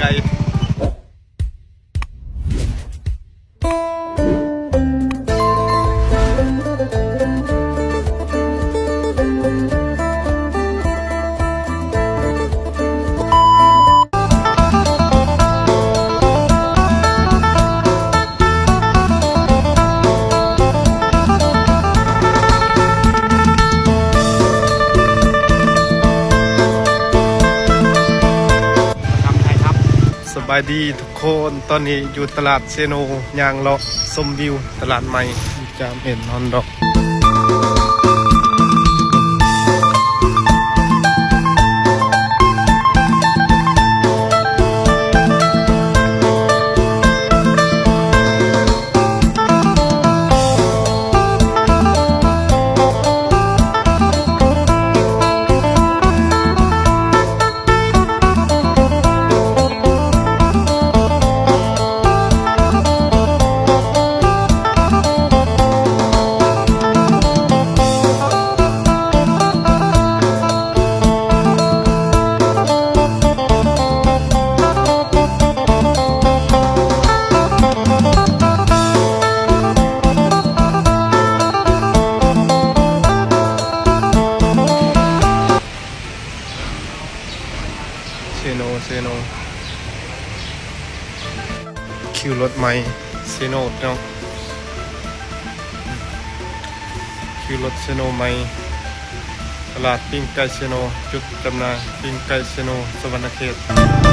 ສະບາຍດີທຸກຄົນ, ຕອນນີ້ຢູ່ຕະຫຼາດເຊໂນ ຍ່າງເລາະຊົມວິວຕະຫຼາດໃໝ່ ຈາມເຫັນຮອນດອກ. ເຊໂນ ເຊໂນ ຄິວລົດໃໝ່ເຊໂນເນາະ, ຄິວລົດເຊໂນໃໝ່, ຕະຫຼາດປີ້ງໄກ່ເຊໂນ, ຈຸດຈຳໜ່າຍປີ້ງໄກ່ເຊໂນ ສະຫວັນນະເຂດ.